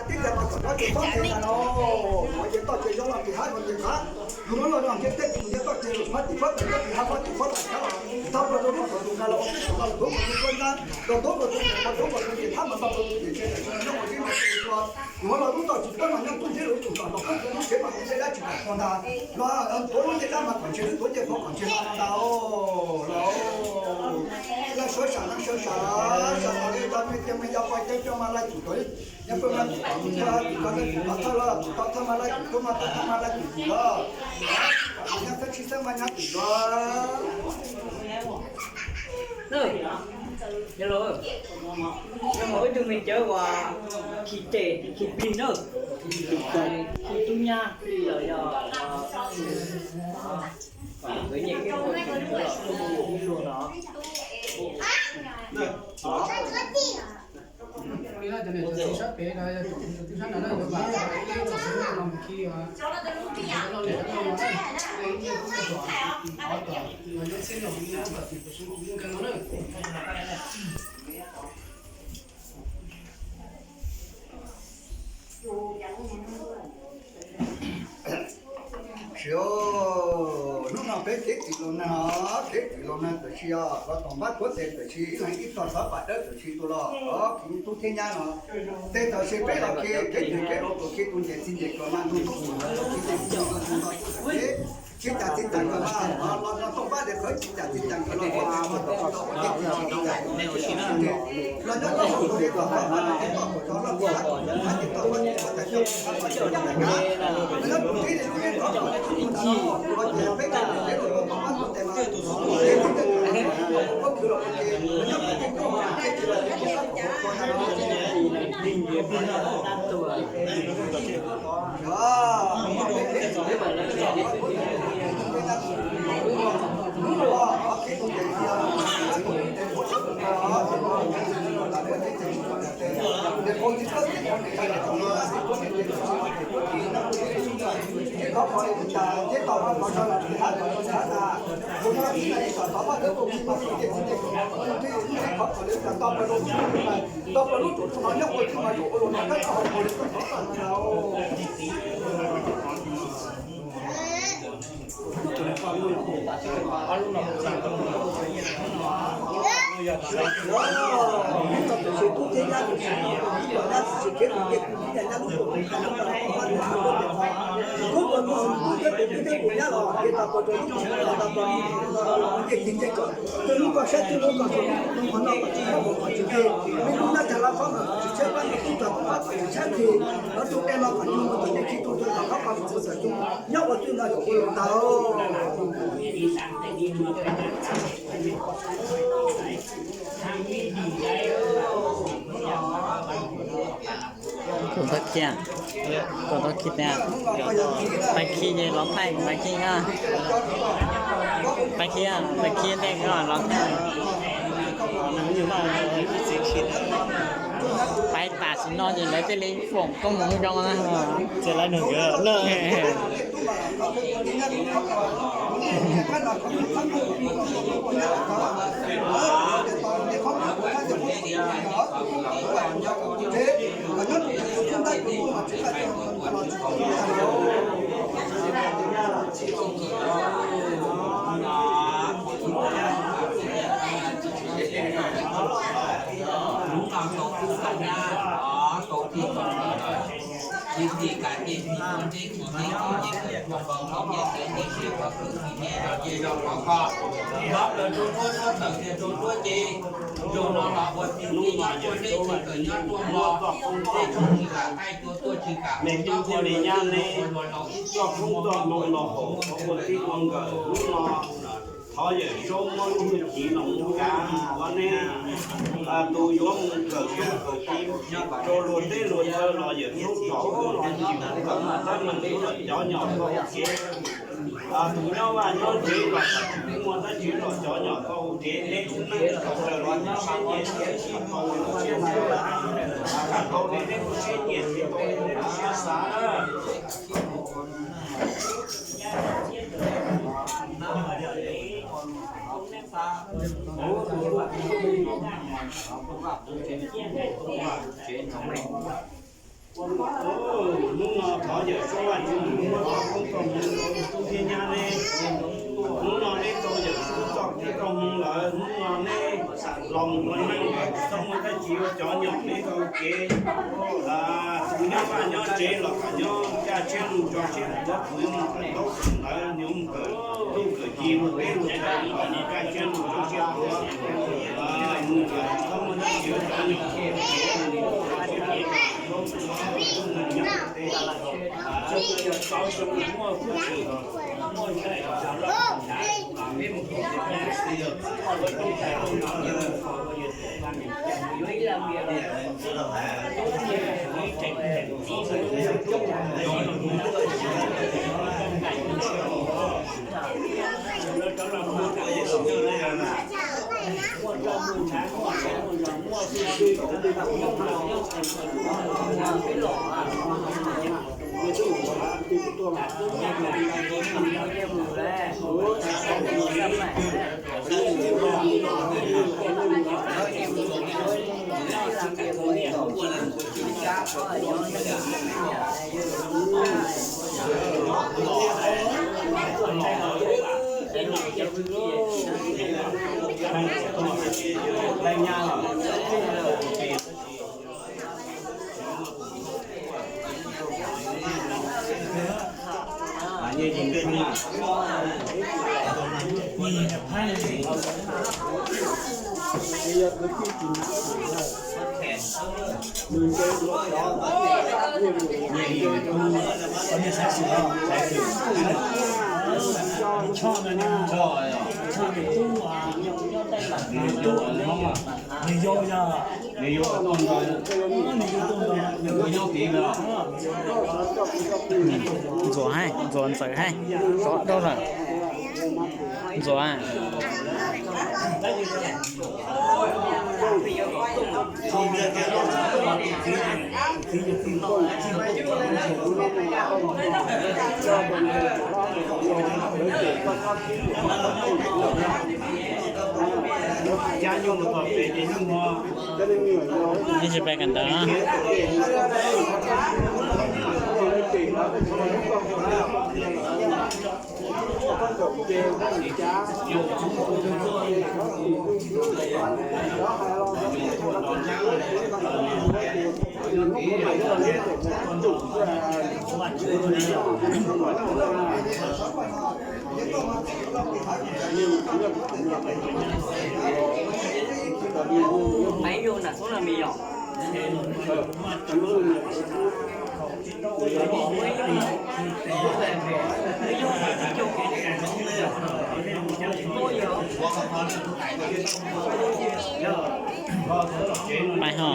Tib cag mas kom nyob ces txhob nqhis ntag no. Ua ces toj ces zoo los tim hav no ces qab, yus lub los no nqhis tej tus nqhis toj ces los phab tim phab tawm, phab tim hav phab tim phab tawm, thab los rau lub kom tus nqa los ua peb tus nqa los tuav kom tus tuav nqa, los tuav kom tus nqa los tuav kom tus ces thab mas tau rau tus ces nyob ua tib no ces ua yus los lub toj tsis pab mas nyob tub ntseb los ib tug tom los pab tus lub tsev mas tus ntsej dab tsis pom qhov ntag. Los tuav lub ncej dab mas kom ntshe lub tuav ncej qhov kom ntshe no no ntag. Los leej suav sam leej suav sam, sam los li cov me cia me yau pais caug cov mas laj cum tod, nyob peb mas tus tom tus thawj, tus tom thawj los tus tom thawj mas laj cum, tus mas tom thawj mas laj cum tus los, nyob thawj tsis xeeb mas nyob tim los. Yog ib tug me cawv uas khi ceg khi plig na, khi tub nyab plig los yog nkawd nyiam kev ua ib luag no. Siv, hnub no peb kev twm los nag, kev twm los nag tam sis os, los tom npab kuav tes tam sis ib leeg ib tog xov pam dawb tam sis tus los, os, tub thiab nyab no, tej tam sis peb los khi kev twm kev los tus khi tus nce txiv nce kom mas tus tub tus ntawd tus khi tes tus ntawd tus ntawd tus ntawd, tsis tas txiv tas nkawd mas los no toj npab tes qhawv tsis tas txiv tas nkawd los ua tsis tau tus ntawd ua ces tsis tas tus ntawd ua tsis tas. Los nyob toj tus li kom toj mas los ces toj kom tso loj tus hab tus hab ces toj mas ces toj tas coj tus hab toj coj tus hab, los nyob tus tib li lub yeeb rov kom tus ntawd los ua ces peb cov tus teb los toj mas tus tes mas tus teb tus teb tus pob kws los ua ces los nyob tus tib roj mas ces tsis los ces tsis sab tus toj mas los ces Nyob ua twj no yuav ua lus ntag. Tus tau khi, tus tau khi tias, pais khi ces los thaij pais khi, pais khi, pais khi ntej los thaij. Pais tam sim no ces lawv thiaj li foom koob hmoov zoo na. Ces lawv nug nkawd na. Hnub no tau tub tau nyab, tau tij tau muam, tij tij kav tij tij, tub tij tij tij, tub tij tij tub, npau npau nyiaj txiag nyiaj siab, qhov kwv tij nyiaj zoo nyiaj zoo khov kho, hlob plaws rau nruab, suab tawm tiag rau nruab ce. Zoo no los ua tij tij nyob ua dej tsis kawm nyob ruaj hlo, dej tsis kam qaij tuaj tuaj tsis kam me tub thiab me nyab neb coj khoob coj hmoo los haus ua tib ua nkawm hnub no. Thov yawm saub muab lub hwj chim no mus kav ua neb tus yuav mus kawm txuj kawm ci rau luag teb luag chaw los yawm saub tsom ua tsis mus kawm mus teeb meem los cov nyom tau hauv kev, tus nyob vaj nyob tsev los tsis pub muaj dab tsi los cov nyom tau hauv kev, neb lub neej sawv daws los nyob siab nyiam siab tsis tau lub siab xav, tau li neb lub siab nyiam tsis tau li neb lub siab xav. Yawm Saub Vaj Tswv Ntuj muab txoj koob txoj hmoov rau tub thiab nyab neb. Hnub no neb tau yawm saub txoj koob txoj hmoov lawm, hnub no neb los mus ua neej txhob muaj dab tsi ua cov nyom neb tau kev. Tus nyob vaj nyob tsev los kom nyob caj siab nug tso siab tuav, tus yuav mus kawm ntaub kawm ntawv, yuav mus kawm tub kawm ci mus teb mus chaw los caj siab nug tso siab tuav, mus kawm txhob muaj dab tsi ua cov nyom neb tau kev. Ntxuav hais, ntxuav ntxawm hais, rov rau lawm. Ntxuav. Ib tsis peb kawm ntawv. Pais ho.